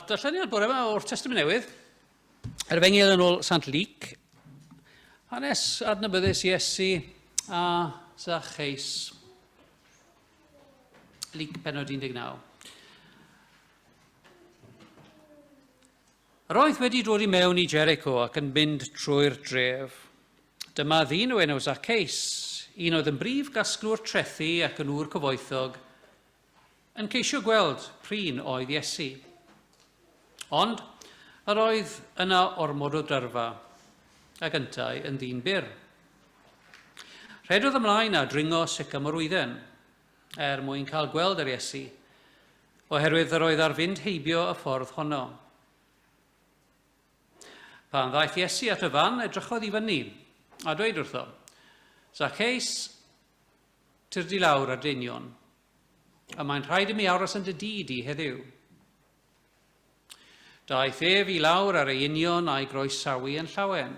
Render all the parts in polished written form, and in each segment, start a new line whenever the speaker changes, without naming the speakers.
darlleniad bore yma o'r Testament Newydd, yr Efengyl yn ôl Sant Luc, hanes adnabyddus Iesu a Zacheus. Luc penod 19. Yr oedd wedi dod i mewn i Jericho ac yn mynd trwy'r dref. Dyma ddyn o enw Zacheus, un oedd yn brif gasglwr trethi ac yn ŵr cyfoethog, yn ceisio gweld prin oedd Iesu. Ond yr oedd yna ormod o dyrfa, ac yntau yn ddyn byr. Rhedodd ymlaen a dringo sycamorwydden, er mwyn cael gweld yr Iesu, oherwydd yr oedd ar fynd heibio y ffordd honno. Pan ddaeth Iesu at y fan, edrychodd i fyny, a dweud wrtho, Zacchaeus, tyrd i lawr ar dynion, a mae'n rhaid i mi aros yn dy dŷ di heddiw. Daeth ef i lawr ar ei union a'i groesawu yn llawen.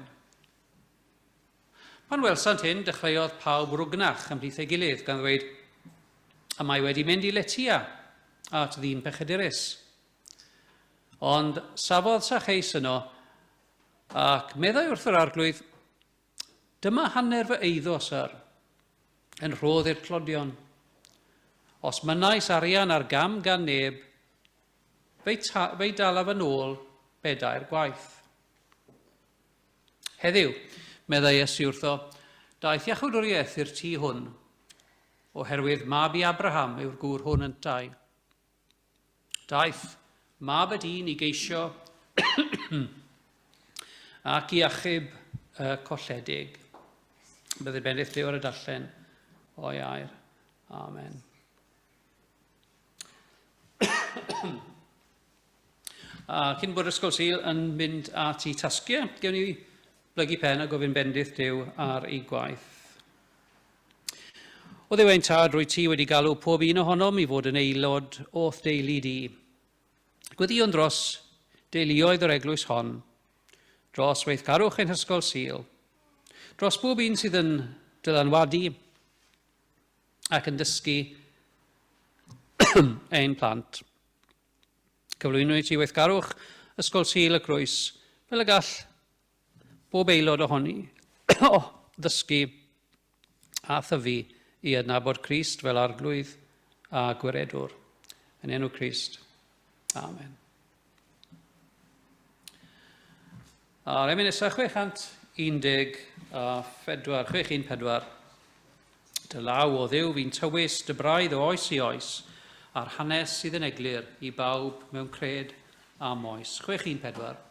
Pan welsant hyn, dechreuodd pawb rwgnach ymhlith ei gilydd, gan ddweud, y mae wedi mynd i letia at ddyn pechadurus. Ond safodd Sacheus yno, ac meddai wrth yr arglwydd, Dyma hanner fy eiddo, syr, yn rhodd i'r tlodion. Os mynnais arian ar gam gan neb, fe'i, ta, fe'i dalaf yn ôl bedair gwaith. Heddiw, meddai Iesu wrtho, daeth iachawdwriaeth i'r tŷ hwn, oherwydd mab i Abraham yw'r gŵr hwn yntau. Daeth mab y dyn i geisio ac i achub y colledig. Byddai bendith Duw ar y darllen o'i air. Amen. A cyn bod Ysgol Sul yn mynd at i tasgiau, gewn ni blygu pen a gofyn bendith Duw ar ei gwaith. O Dduw ein Tad, rwy ti wedi galw pob un ohonom i fod yn aelod o'th deulu di. Gweddïwn dros deuluoedd yr eglwys hon, dros weithgarwch ein hysgol Sul, dros bob un sydd yn dylanwadu ac yn dysgu ein plant. Cyflwynwyd ti weithgarwch Ysgol Sul y Crwys fel y gall bob aelod ohoni ddysgu a thyfu i adnabod Crist fel Arglwydd a Gwiredwr. Yn enw Crist. Amen. A'r emyn nesaf 614, 614. Dy law o Dduw fi'n tywys dy braidd o oes i oes, a'r hanes sydd yn eglur i bawb mewn cred a moes. 614.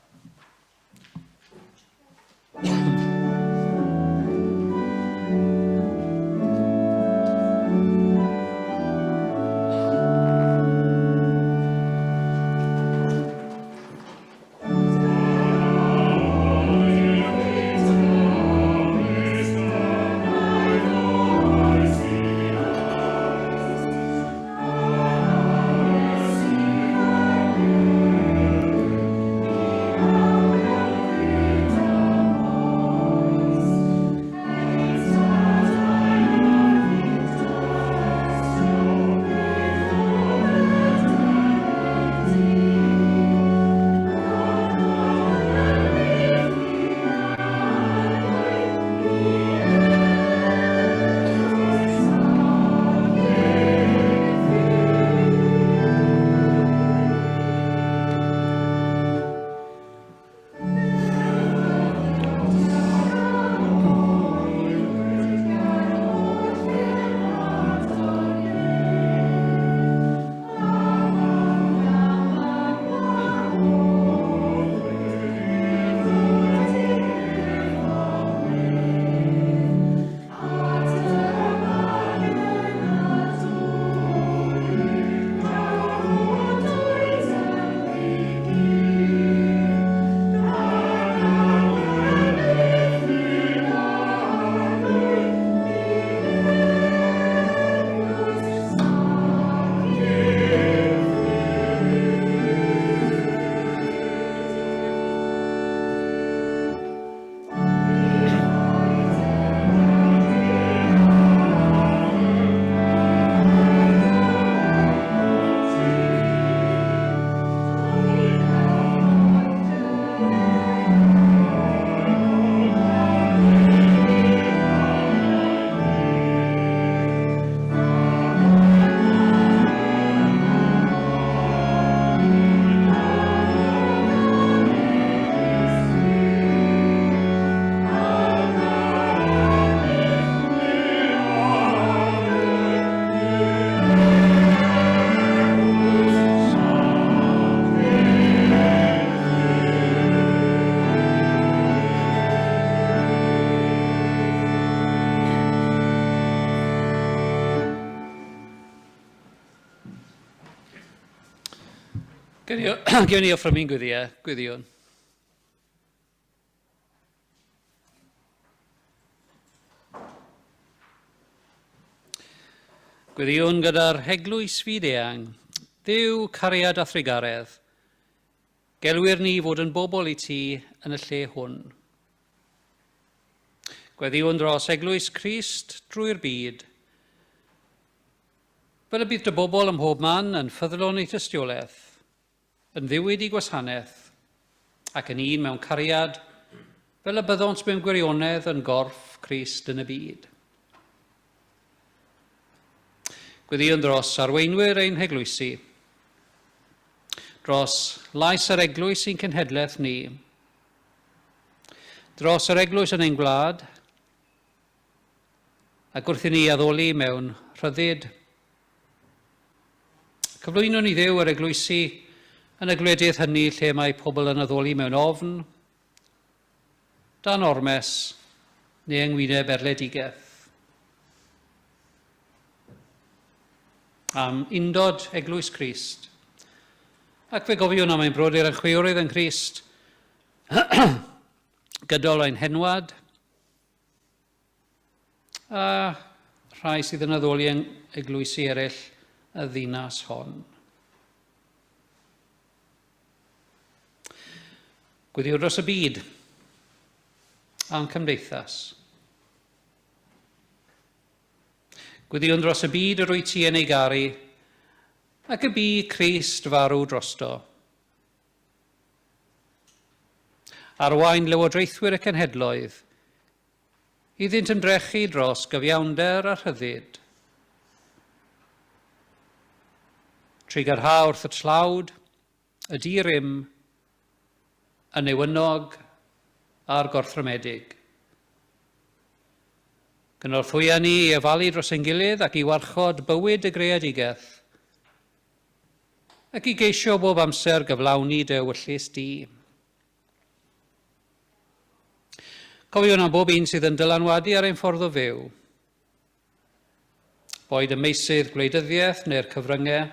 Gewn ni offrymu'n gweddiau, gweddïwn. Gweddïwn gyda'r Heglwys Fyd-eang, Dduw cariad a thrugaredd, gelwir ni i fod yn bobl i ti yn y lle hwn. Gweddïwn dros Eglwys Crist drwy'r byd, fel y bydd dy bobl ym mhob man yn ffyddlon i tystiolaeth, yn ddiwyd i gwasanaeth, ac yn un mewn cariad, fel y byddont mewn gwirionedd yn gorff Crist yn y byd. Gweddïwn dros arweinwyr ein heglwysi, dros lais yr eglwys i'n cenhedlaeth ni, dros yr eglwys yn ein gwlad, ac wrth i ni addoli mewn rhyddid, Cyflwynwn i Dduw yr eglwysi yn y gwledydd hynny lle mae pobl yn addoli mewn ofn, dan ormes neu yng ngwyneb erledigaeth. Am undod Eglwys Crist, ac fe gofiwn am ein brodyr a chwiorydd yng Nghrist, gydol ein henwad, a rhai sydd yn addoli yng eglwysi eraill y ddinas hon. Gweddiwr dros y byd a'n cymdeithas. Gweddiwn dros y byd yr wyt ti yn ei garu, ac y bu Crist farw drosto. Arwain lywodraethwyr y cenhedloedd iddynt ymdrechu dros gyfiawnder a rhyddid. Trugarha wrth y tlawd, y di-rym, y newynog a'r gorthrymedig. Gynorthwya ni i ofalu dros ein gilydd ac i warchod bywyd y greadigaeth, ac i geisio bob amser gyflawni dy ewyllys di. Cofiwn am bob un sydd yn dylanwadu ar ein ffordd o fyw, boed ym meysydd gwleidyddiaeth neu'r cyfryngau,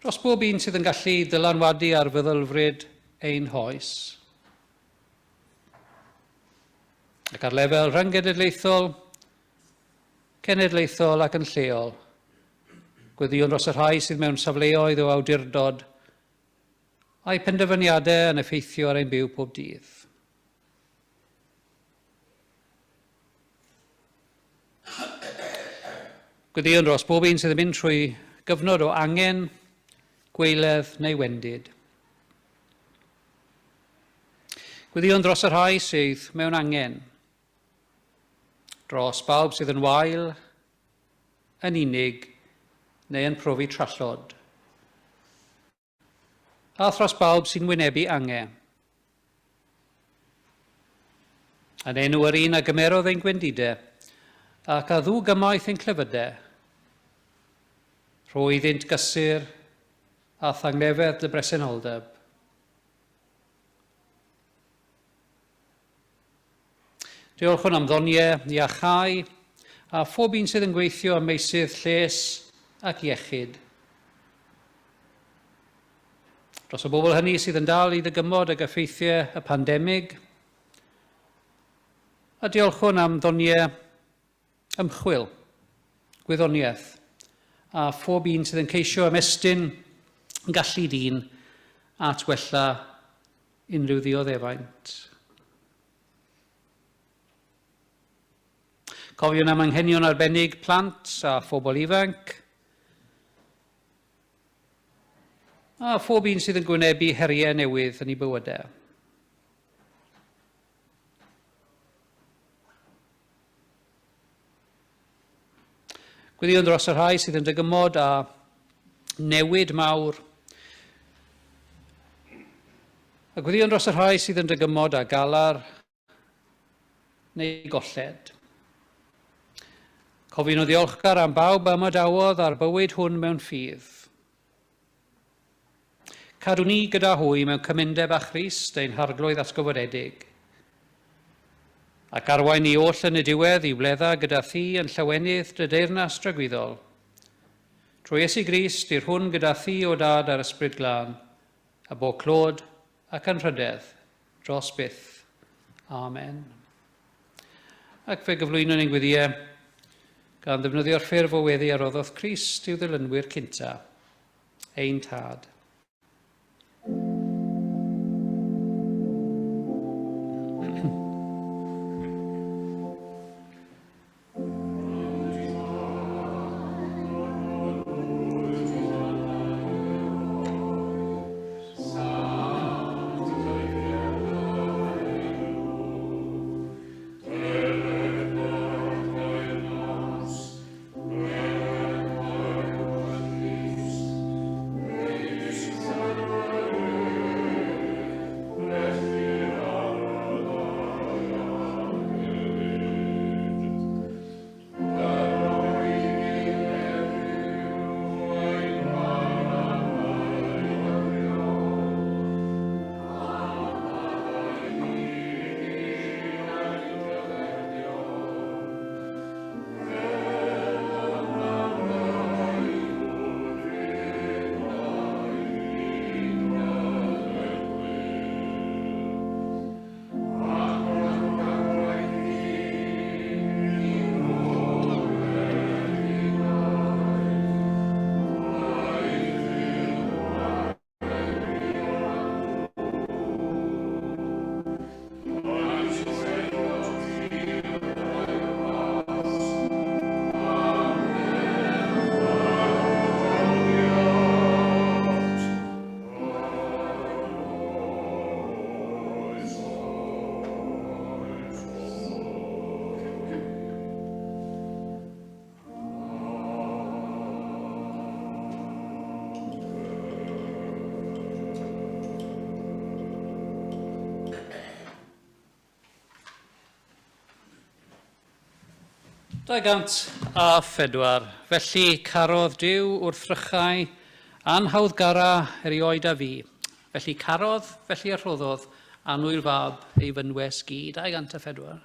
dros bob un sydd yn gallu dylanwadu ar feddylfryd ein hoes. Ac ar lefel rhyng-genedlaethol, cenedlaethol ac yn lleol, Gweddïwn dros y rhai sydd mewn safleoedd o awdurdod, a'u penderfyniadau yn effeithio ar ein byw pob dydd. Gweddïwn dros bob un sydd yn mynd trwy gyfnod o angen, gweiledd neu wendid. Gweddïwn dros y rhai sydd mewn angen, dros bawb sydd yn wael, yn unig neu yn profi trallod, a thros bawb sy'n wynebu ange. Yn enw yr un a gymerodd ein gwendidau ac a ddw gymaith ein clefydau, rho iddynt gysur a thangnefedd dy bresenoldeb. Diolchwn am ddoniau, iachau, a phob un sydd yn gweithio ym meysydd lles ac iechyd. Dros y bobl hynny sydd yn dal i ddygymod ag effeithiau y pandemig, a diolchwn am ddoniau ymchwil, gwyddoniaeth, a phob un sydd yn ceisio ymestyn gallu dyn at wella unrhyw ddioddefaint. Cofiwn am anghenion arbennig plant a phobl ifanc, a phob un sydd yn gwynebu heriau newydd yn ei bywydau. Gweddïwn dros y rhai sydd yn dygymod â newid mawr. A gweddïwn dros y rhai sydd yn dygymod â galar neu golled. Cofiwn yn ddiolchgar am bawb a ymadawodd â'r bywyd hwn mewn ffydd. Cadw ni gyda hwy mewn cymundeb â Christ, ein Harglwydd atgyfodedig. Ac arwain ni oll yn y diwedd i wledda gyda thi yn llawenydd dy deyrnas dragwyddol. Trwy Iesu Grist, i'r hwn gyda thi o Dad a'r Ysbryd Glân, a bo clod ac anrhydedd dros byth. Amen. Ac fe gyflwynwn ein gweddïau gan ddefnyddio'r ffurf o weddi a roddodd Crist i'w ddilynwyr cynta, ein Tad. 204. Felly carodd Duw wrthrychau anhawddgara erioed a fi. Felly carodd, felly y rhoddodd annwyl fab ei fynwes gu. 204.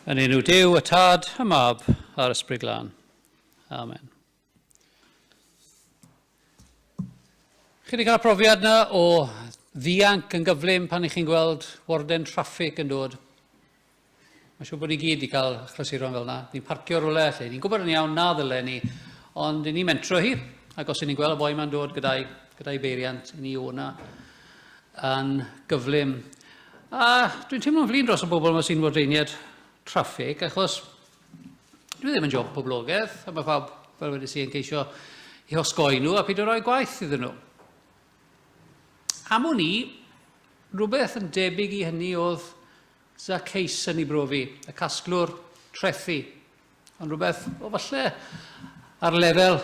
Yn enw Duw, y Tad, y Mab, a'r Ysbryd Glân. Amen. Chi wedi cael profiad na o ddianc yn gyflym pan ych chi'n gweld warden traffig yn dod? Mae'n siŵr bod ni gyd wedi cael achlysuron fel yna. Ni'n parcio rhywle lle ni'n gwybod yn iawn na ddylen ni, ond ni'n mentro hi. Ac os ni'n gweld y boi ma'n dod gyda'i, gyda'i beiriant, ni o na yn gyflym. A dwi'n teimlo'n flin dros y bobl yma sy'n fodreiniad traffig, achos dwi ddim yn job poblogaidd, a mae pawb, fel wedes i, yn ceisio i osgoi nhw a peidio rhoi gwaith iddyn nhw. Am wn i, rhywbeth yn debyg i hynny oedd Zacchaeus yn ei brofi, y casglwr trethi. Ond rhywbeth, o falle, ar lefel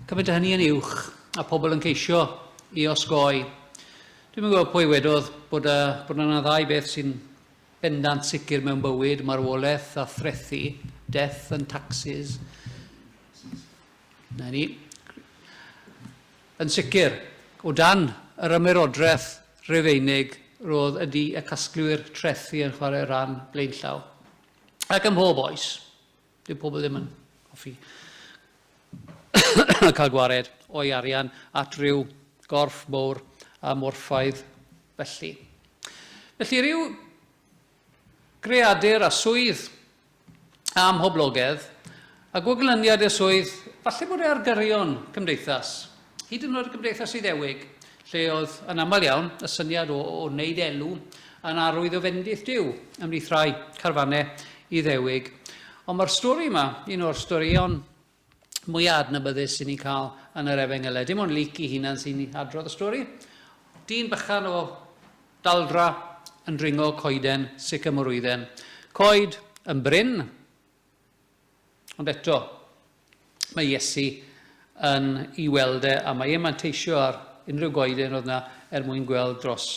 cymaint o hynny yn uwch, a pobl yn ceisio i osgoi. Dwi'm yn gwybod pwy wedodd bod, uh, bod yna ddau beth sy'n bendant sicr mewn bywyd, marwolaeth a threthi, death and taxes. Na ni. Yn sicr, o dan yr ymerodraeth Rufeinig, roedd ydi y casglwyr trethi yn chwarae rhan blaenllaw. Ac ym mhob oes, dyw pobl ddim yn hoffi cael gwared o'i arian at ryw gorff mowr a morffaidd felly. Felly rhyw greadur a swydd amhoblogedd, a gwagluniad i'r swydd, falle bod e ar gyrion cymdeithas, hyd yn oed y gymdeithas Iddewig, lle oedd yn aml iawn y syniad o, o wneud elw yn arwydd o fendith Duw ymhlith rhai carfannau Iddewig. Ond mae'r stori yma, un o'r storïon mwyaf adnabyddus sy'n ni'n cael yn yr Efengylau. Dim ond Luc ei hunan sy'n adrodd y stori. Dyn bychan o daldra yn dringo coeden sycamorwydden. Coed yn brin, ond eto mae Iesu yn ei weld e a mae e'n manteisio ar unrhyw goeden oedd yna er mwyn gweld dros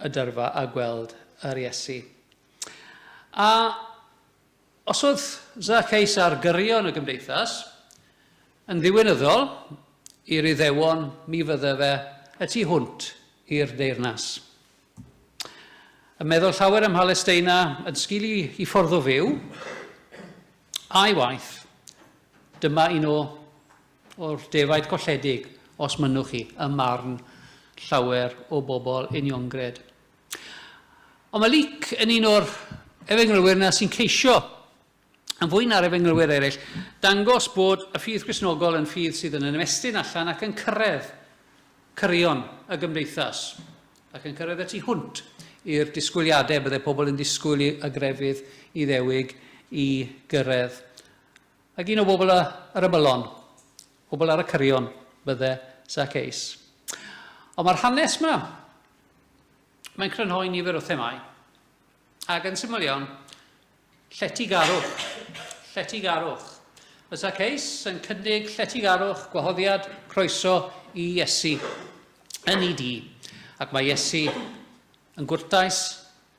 y dyrfa a gweld yr Iesu. A Os oedd Zacchaeus ar gyrion y gymdeithas, yn ddiwinyddol i'r Iddewon mi fydde fe y tu hwnt i'r deyrnas. Yn meddwl llawer ym Mhalesteina yn sgil i, i ffordd o fyw, a'i waith, dyma un o, o'r defaid colledig, os mynnwch chi, ym marn llawer o bobl uniongred. Ond mae Luc yn un o'r efengylwyr yna sy'n ceisio, yn fwy na'r efengylwyr eraill, dangos bod y ffydd Gristnogol yn ffydd sydd yn ymestyn allan ac yn cyrraedd cyrion y gymdeithas, ac yn cyrraedd y tu hwnt i'r disgwyliadau byddai pobl yn disgwyl i y grefydd Iddewig i gyrraedd. Ac un o bobl yr ymylon, pobl ar y cyrion, bydde Zacchaeus. Ond mae'r hanes yma, mae'n crynhoi nifer o themâu. Ac yn syml iawn, lletygarwch. Lletygarwch. Mae Zacchaeus yn cynnig lletygarwch, gwahoddiad, croeso i Iesu yn ei dŷ. Ac mae Iesu yn gwrtais,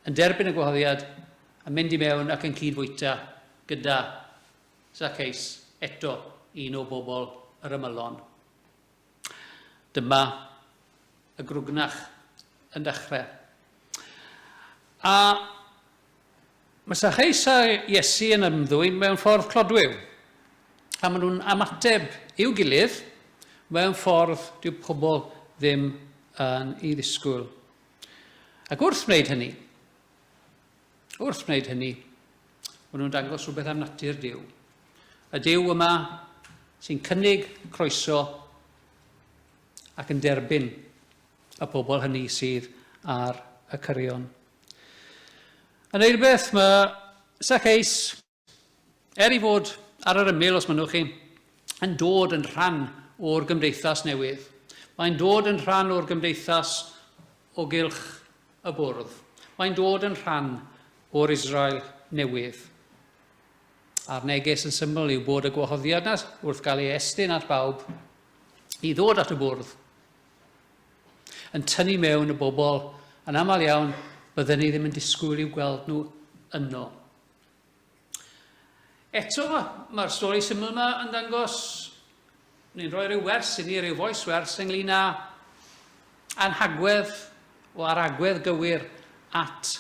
yn derbyn y gwahoddiad, yn mynd i mewn ac yn cyd-fwyta gyda Zacchaeus, eto un o bobl yr ymylon. Dyma y grwgnach yn dechrau. A mae Zacchaeus a Iesu yn ymddwyn mewn ffordd clodwiw. A maen nhw'n ymateb i'w gilydd mewn ffordd dyw pobl ddim yn ei ddisgwyl. Ac wrth wneud hynny, wrth wneud hynny, maen nhw'n dangos rhywbeth am natur Duw. Y Duw yma sy'n cynnig croeso ac yn derbyn y pobl hynny sydd ar y cyrion. Yn eilbeth, mae Zacchaeus, er ei fod ar yr ymyl, os mynnwch chi, yn dod yn rhan o'r gymdeithas newydd. Mae'n dod yn rhan o'r gymdeithas o gylch y bwrdd. Mae'n dod yn rhan o'r Israel newydd. A'r neges yn syml yw bod y gwahoddiad 'na wrth gael ei estyn at bawb i ddod at y bwrdd yn tynnu mewn y bobl yn aml iawn bydden ni ddim yn disgwyl i'w gweld nhw yno. Eto, mae'r stori syml yma yn dangos, neu'n rhoi rhyw wers i ni, rhyw foes wers ynglyn â anhagwedd o ar agwedd gywir at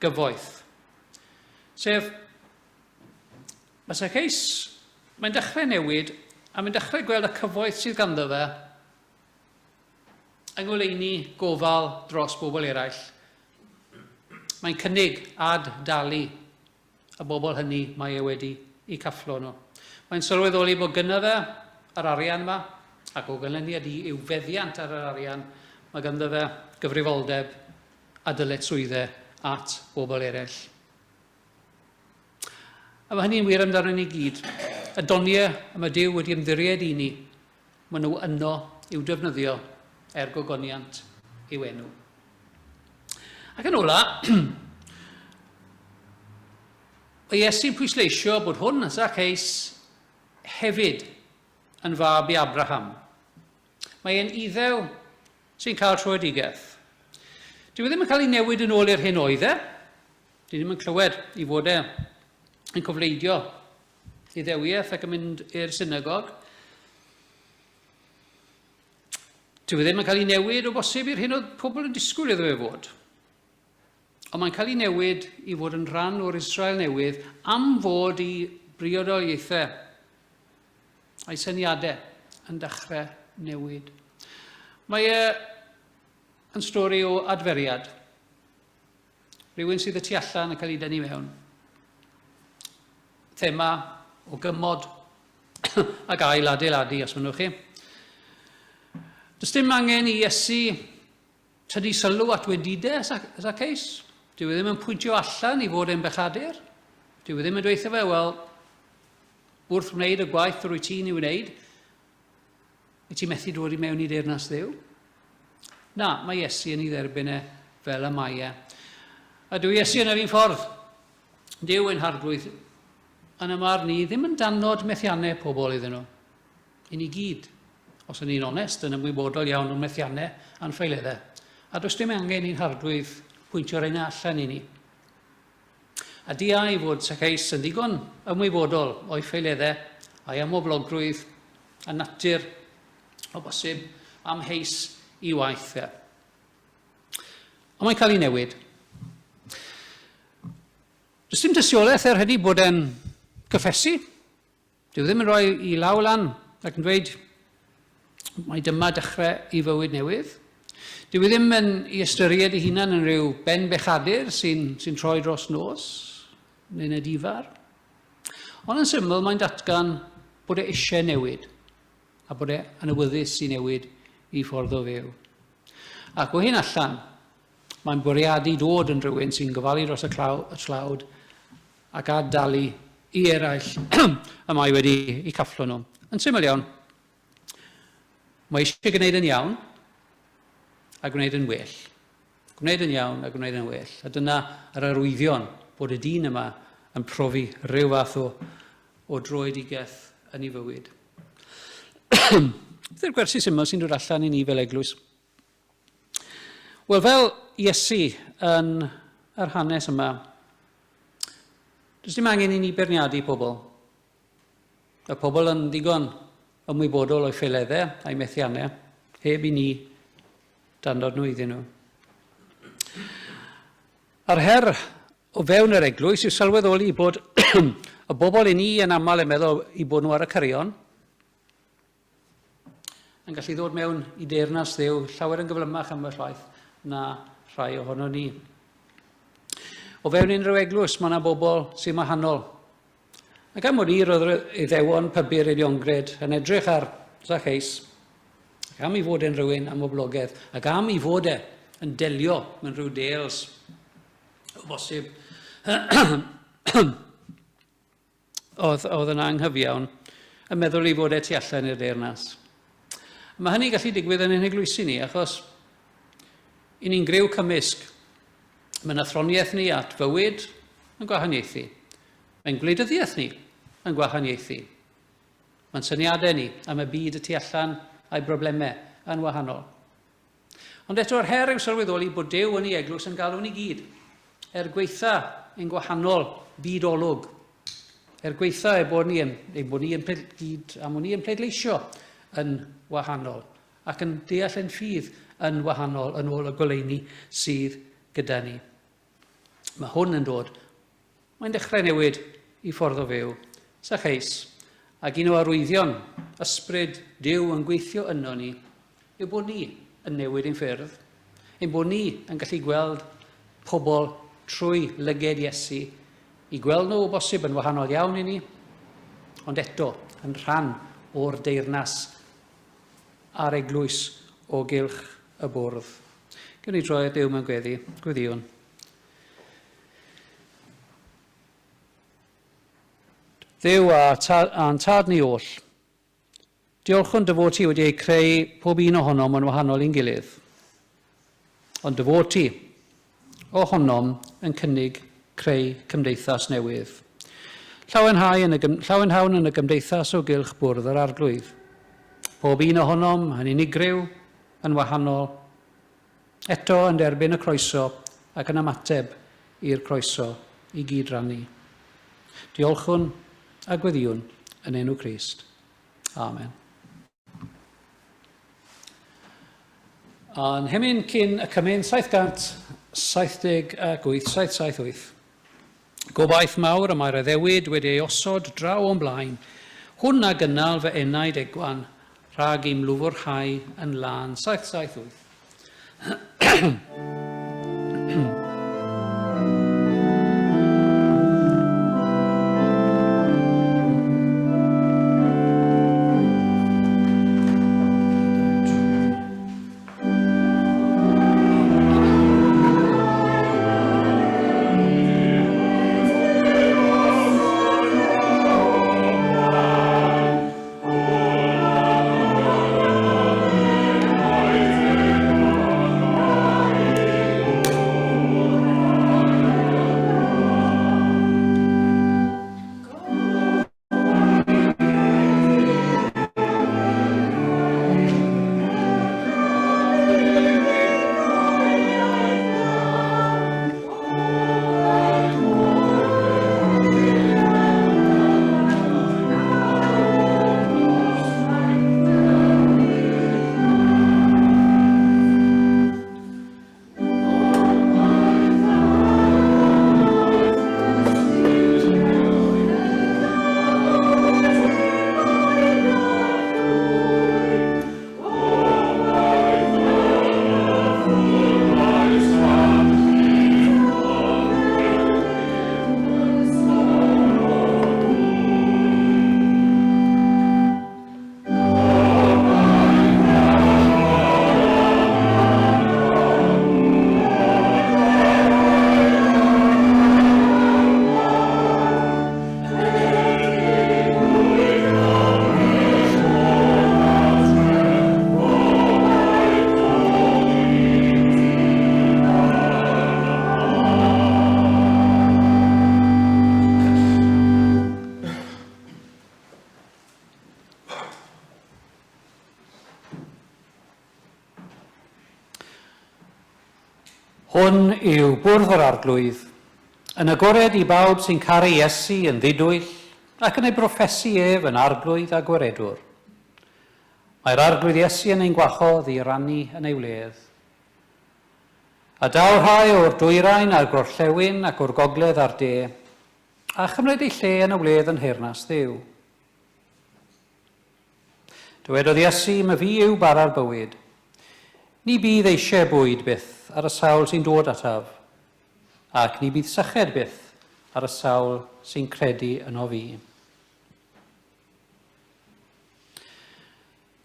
gyfoeth. Sef, mae Zacchaeus, mae'n dechrau newid, a mae'n dechrau gweld y cyfoeth sydd ganddo fe yng ngoleuni gofal dros bobl eraill. Mae'n cynnig ad-dalu y bobl hynny mae e wedi eu cafflo nhw. Mae'n sylweddoli bod gynno fe yr arian yma, ac o ganlyniad i i'w feddiant ar yr arian, mae ganddo fe gyfrifoldeb a dyletswyddau at bobl eraill. A mae hynny'n wir amdano ni gyd. Y doniau y mae Duw wedi ymddiried i ni, maen nhw yno i'w defnyddio er gogoniant i'w enw. Ac yn ola, mae Iesu'n pwysleisio bod hwn, Zacchaeus, hefyd yn fab i Abraham. Mae e'n iddew sy'n cael tröedigaeth. Dyw e ddim yn cael ei newid yn ôl i'r hyn oedd e. Dyn ddim yn clywed i fod e yn cofleidio Iddewiaeth ac yn mynd i'r synagog. Dyw e ddim yn cael ei newid o bosib i'r hyn oedd pobl yn disgwyl iddo fe fod. Ond mae'n cael ei newid i fod yn rhan o'r Israel newydd am fod i briodoliaethau a'i syniadau yn dechrau newid. Mae e yn stori o adferiad. Rhywun sydd y tu allan yn cael ei dynnu mewn. Thema o gymod ac ail adeiladu, os mynnwch chi. Does dim angen i Iesu tynnu sylw at wendidau Zacchaeus. Dyw e ddim yn pwyntio allan i fod e'n bechadur. Dyw e ddim yn dweud fe, wel, wrth wneud y gwaith rwy ti'n ei wneud, wyt ti'n methu dod i mewn i deyrnas Dduw? Na, mae Iesu yn ei dderbyn e fel y mae e. A dyw Iesu yn yr un ffordd. Duw ein harglwydd yn y marn ni ddim yn danod methiannau pobl iddyn nhw. I ni gyd, os ŷn ni'n onest, yn ymwybodol iawn o'n methiannau a'n ffaeleddau. A does dim angen i'n harglwydd pwyntio rheina allan i ni. A diau fod Zacchaeus yn ddigon ymwybodol o'i ffaeleddau a'i amhoblogrwydd a natur, o bosib, amheus i waith e. Ond mae'n cael ei newid. Does dim tystiolaeth er hynny bod e'n cyffesu. Dyw e ddim yn rhoi i law lan ac yn dweud mai dyma dechrau i fywyd newydd. Dyw e ddim yn i ystyried ei hunan yn rhyw ben bechadur sy'n sy troi dros nos neu'n edifar. Ond yn syml, mae'n datgan bod e eisiau newid a bod e yn awyddus i newid i ffordd o fyw. Ac o hyn allan, mae'n bwriadu dod yn rhywun sy'n gofalu dros y, claw, y tlawd ac ad-dalu i eraill y mae wedi eu cafflo nhw. Yn syml iawn, mae eisiau gwneud yn iawn a gwneud yn well. Gwneud yn iawn a gwneud yn well. A dyna yr arwyddion bod y dyn yma yn profi rhyw fath o, o droedigaeth yn ei fywyd. Beth yw'r gwersi syml sy'n dod allan i ni fel eglwys? Wel, fel Iesu yn yr hanes yma, does dim angen i ni beirniadu pobl. Mae pobl yn ddigon ymwybodol o'i ffeileddau a'i methiannau, heb i ni dandod nhw iddyn nhw. A'r her o fewn yr eglwys yw sylweddoli bod y bobl i ni yn aml yn meddwl i bod nhw ar y cyrion, yn gallu ddod mewn i deyrnas Dduw llawer yn gyflymach ambell waith na rhai ohono ni. O fewn unrhyw eglwys mae yna bobl sy'n wahanol. Ac am wn i, roedd yr Iddewon pybyr uniongred yn edrych ar Zacchaeus, ac am ei fod e'n rhywun amhoblogaidd, ac am ei fod e yn delio mewn rhyw deals o bosib. oedd, oedd yn anghyfiawn, yn meddwl ei fod e tu allan i'r deyrnas. Mae hynny'n gallu digwydd yn ein heglwysi ni, achos i ni'n griw cymysg. Mae'n athroniaeth ni at fywyd yn gwahaniaethu. Mae'n gwleidyddiaeth ni yn gwahaniaethu. Mae'n syniadau ni am y byd y tu allan a'i broblemau yn wahanol. Ond eto'r her yw sylweddoli bod Duw yn ei eglwys yn galw ni gyd, er gweitha ein gwahanol byd olwg, er gweitha ei bod ni yn, ein bod ni yn gyd, am ni yn pleidleisio yn wahanol, ac yn deall ein ffydd yn wahanol yn ôl y goleuni sydd gyda ni. Mae hwn yn dod. Mae'n dechrau newid i ffordd o fyw. Sacheus, ac un o arwyddion ysbryd Duw yn gweithio yno ni, yw bod ni yn newid ein ffyrdd, ein bod ni yn gallu gweld pobl trwy lyged Iesu, i gweld nhw o bosib yn wahanol iawn i ni, ond eto yn rhan o'r deyrnas a'r eglwys o gylch y bwrdd. Gewn ni droi at Dduw mewn gweddi. Gweddïwn. Dduw a ta, a'n tad ni oll, diolchwn dy fod ti wedi eu creu pob un ohonom yn wahanol i'n gilydd. Ond dy fod ti ohonom yn cynnig creu cymdeithas newydd. Llawenhau yn y, llawenhawn yn y gymdeithas o gylch bwrdd yr Arglwydd. Pob un ohonom yn unigryw, yn wahanol, eto yn derbyn y croeso ac yn ymateb i'r croeso i gyd-rannu. Diolchwn a gweddïwn yn enw Crist. Amen. A'n hemyn cyn y cymun 778, 778. Gobaith mawr y mae'r addewid wedi ei osod draw o'm blaen, hwn a gynnal fy enaid egwan rhag i'm lwfrhau yn lân 778. Hwn yw bwrdd yr Arglwydd, yn agored i bawb sy'n caru Iesu yn ddidwyll ac yn ei broffesu ef yn Arglwydd a Gwaredwr. Mae'r Arglwydd Iesu yn ein gwahodd i rannu yn ei wledd. A daw rhai o'r dwyrain a'r gorllewin ac o'r gogledd a'r de, a chymryd eu lle yn y wledd yn nheyrnas Dduw. Dywedodd Iesu, Myfi yw bara'r bywyd. Ni bydd eisiau bwyd byth ar y sawl sy'n dod ataf, ac ni bydd syched byth ar y sawl sy'n credu yno fi.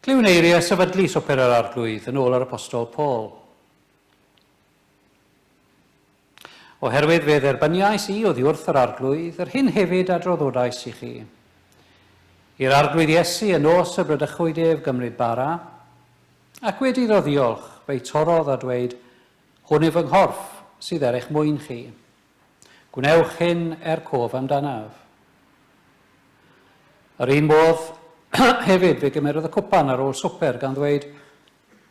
Clywn eiriau sefydlu Swper yr Arglwydd yn ôl yr Apostol Paul. Oherwydd fe dderbyniais i oddi wrth yr Arglwydd yr hyn hefyd a draddodais i chi. I'r Arglwydd Iesu y nos y bradychwyd ef gymryd bara, ac wedi iddo ddiolch, fe'i torrodd a dweud, Hwn yw fy nghorff sydd er eich mwyn chi. Gwnewch hyn er cof amdanaf. Yr un modd hefyd fe gymerodd y cwpan ar ôl swper gan ddweud,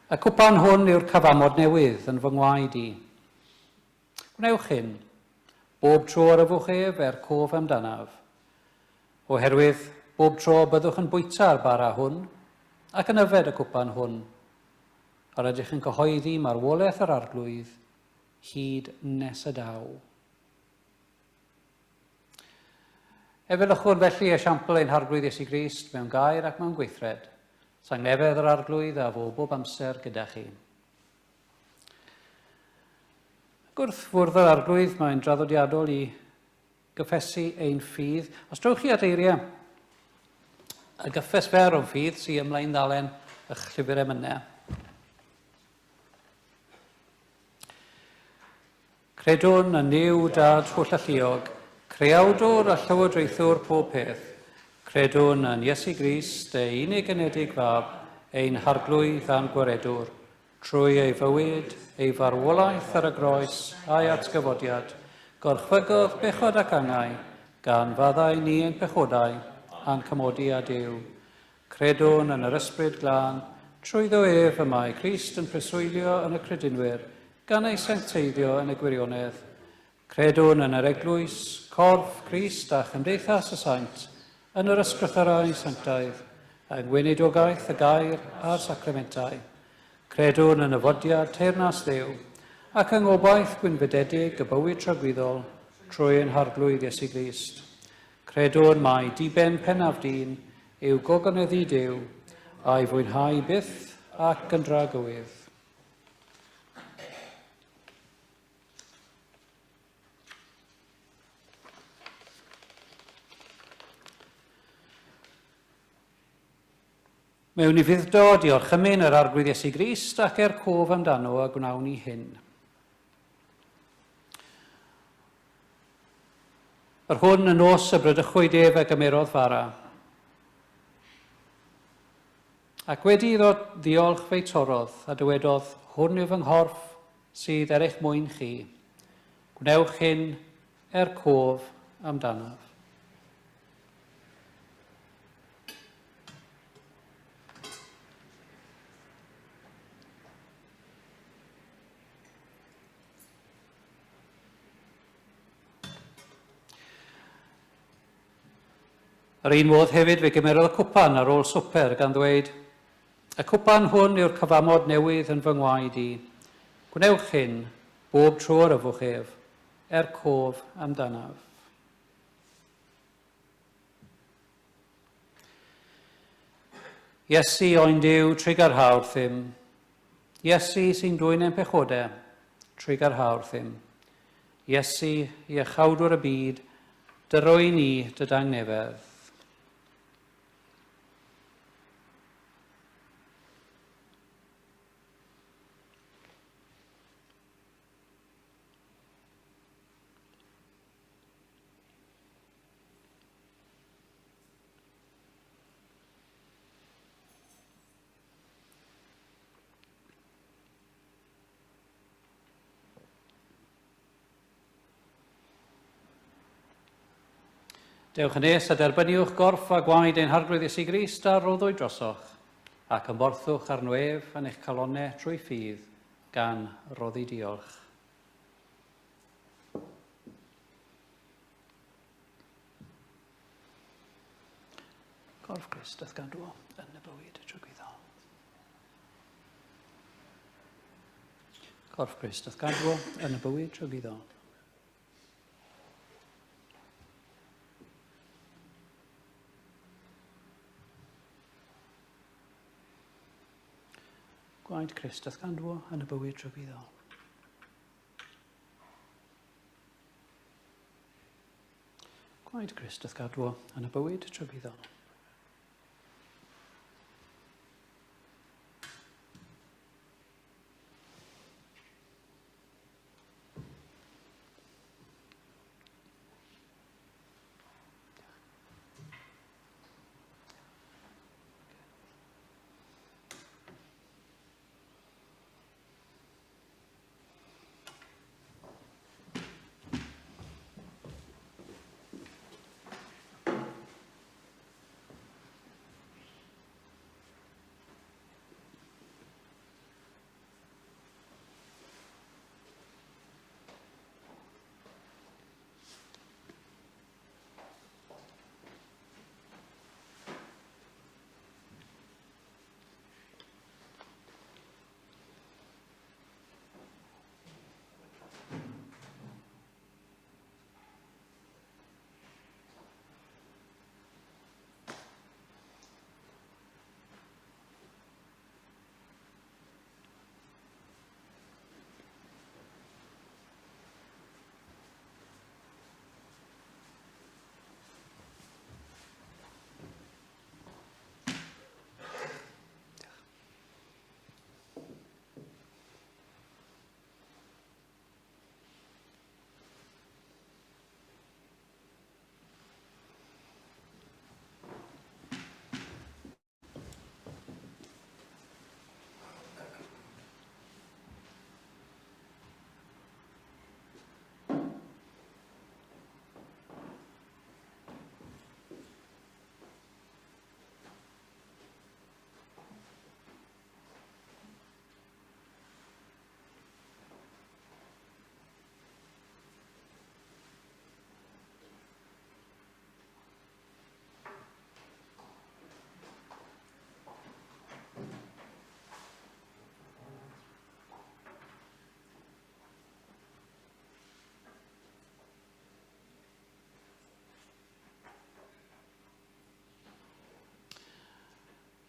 Y cwpan hwn yw'r cyfamod newydd yn fy ngwaed i. Gwnewch hyn, bob tro yr yfwch ef er cof amdanaf. Oherwydd, bob tro byddwch yn bwyta'r bara hwn ac yn yfed y cwpan hwn, yr ydych yn cyhoeddi marwolaeth yr Arglwydd hyd nes y daw. Efelychwn felly esiampl ein Harglwydd Iesu Grist mewn gair ac mewn gweithred. Tangnefedd yr Arglwydd a fo bob amser gyda chi. Ac wrth fwrdd yr Arglwydd mae'n draddodiadol i gyffesu ein ffydd. Os trowch chi at eiriau y gyffes fer o'n ffydd sy'n ymlaen ddalen eich llyfr emynau. Credwn yn Nuw Dad Hollalluog, Creawdwr a Llywodraethwr pob peth. Credwn yn Iesu Grist, ei unig anedig Fab, ein Harglwydd a'n Gwaredwr, trwy ei fywyd, ei farwolaeth ar y groes a'i atgyfodiad, gorchfygodd bechod ac angau, gan faddau ni ein pechodau a'n cymodi â Duw. Credwn yn yr Ysbryd Glân, trwyddo ef y mae Crist yn preswylio yn y credinwyr, gan eu sancteiddio yn y gwirionedd. Credwn yn yr Eglwys, corff Crist a chymdeithas y saint, yn yr ysgrythyrau sanctaidd, yng ngweinidogaeth y gair a'r sacramentau. Credwn yn nyfodiad teyrnas Dduw, ac yng ngobaith gwynfydedig y bywyd tragwyddol, trwy ein Harglwydd Iesu Grist. Credwn mai diben pennaf dyn yw gogoneddu Duw, a'i fwynhau byth ac yn dragywydd. Mewn ufudd-dod i orchymyn yr Arglwydd Iesu Grist ac er cof amdano y gwnawn ni hyn. Yr hwn y nos y bradychwyd ef a gymerodd fara. Ac wedi iddo ddiolch fe'i torrodd, a dywedodd, Hwn yw fy nghorff sydd er eich mwyn chi. Gwnewch hyn er cof amdanaf. Yr un modd hefyd fe gymerodd y cwpan ar ôl swper gan ddweud, Y cwpan hwn yw'r cyfamod newydd yn fy ngwaed i. Gwnewch hyn, bob tro yr yfwch ef, er cof amdanaf. Iesu, oen Duw, trugarha wrthym. Iesu sy'n dwyn ein pechodau, trugarha wrthym. Iesu, iachawdwr y byd, dyro i ni dy dangnefedd. Dewch yn nes a derbyniwch gorff a gwaed ein Harglwydd Iesu Grist a roddwyd drosoch, ac ymborthwch arno ef yn eich calonnau trwy ffydd, gan roddi diolch. Gorff Crist a'th gadw yn y bywyd tragwyddol. Corff Crist a'th gadw yn y bywyd tragwyddol. Gwaed Crist a'th gadw yn y bywyd tragwyddol. Gwaed Crist a'th gadwo yn y bywyd tragwyddol.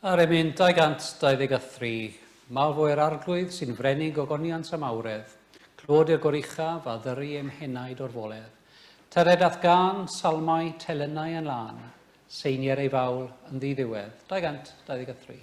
Ar emyn 223, Malfo i'r Arglwydd sy'n frenig ogoniant a mawredd, clod i'r goruchaf a ddyru i'm henaid o'r foledd. Tyred a'th gân, salmau, telynau yn lân, seinier ei fawl yn ddiddiwedd. 223.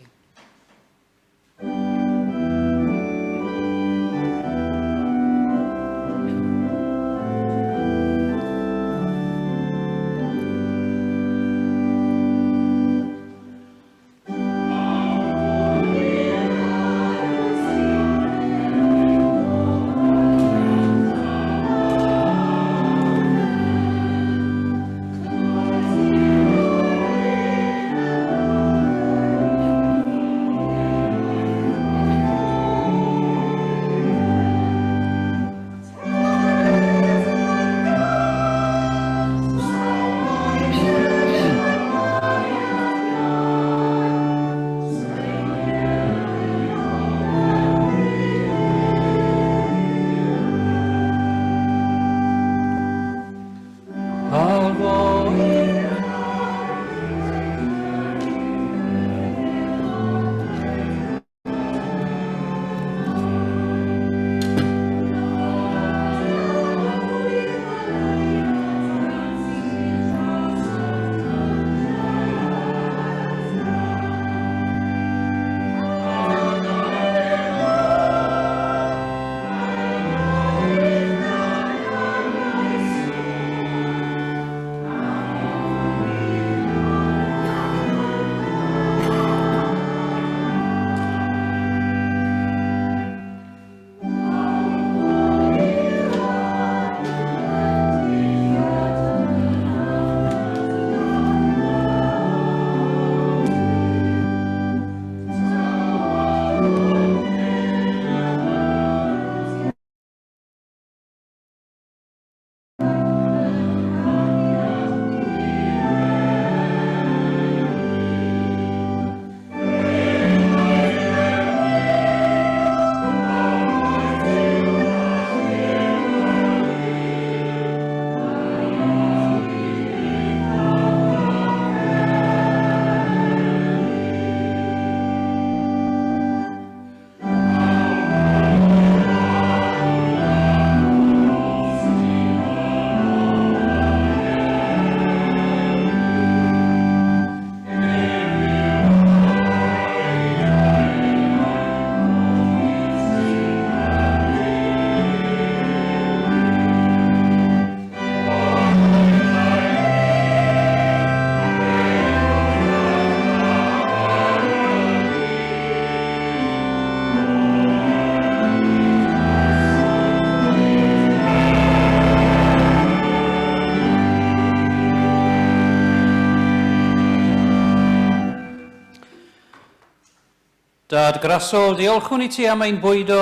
Dad grasol, diolchwn i ti am ein bwydo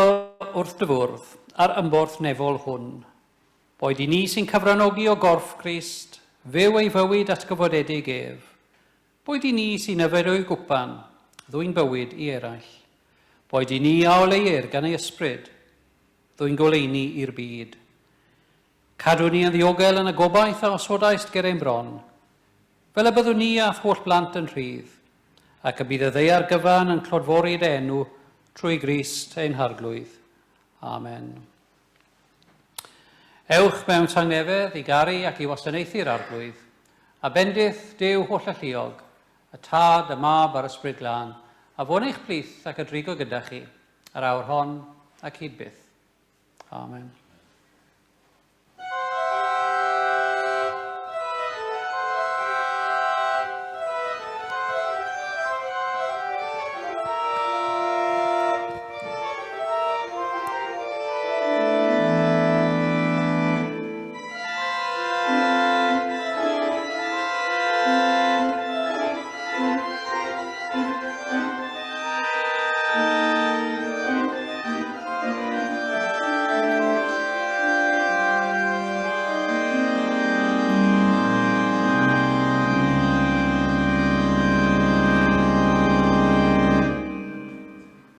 wrth dy fwrdd a'r ymborth nefol hwn. Boed i ni sy'n cyfranogi o gorff Crist, fyw ei fywyd atgyfodedig ef. Boed i ni sy'n yfed o'i gwpan, ddwyn bywyd i eraill. Boed i ni a oleuir gan ei ysbryd, ddwyn goleuni i'r byd. Cadw ni yn ddiogel yn y gobaith a osodaist ger ein bron, Fel y byddwn ni a'th holl blant yn rhydd, ac y bydd y ddaear gyfan yn clodfori dy enw trwy Grist ein Harglwydd. Amen. Ewch mewn tangnefedd i garu ac i wasanaethu'r Arglwydd, a bendith Duw hollalluog, y Tad, y Mab a'r Ysbryd Glân, a fo'n eich plith ac a drigo gyda chi, yr awr hon ac hyd byth. Amen.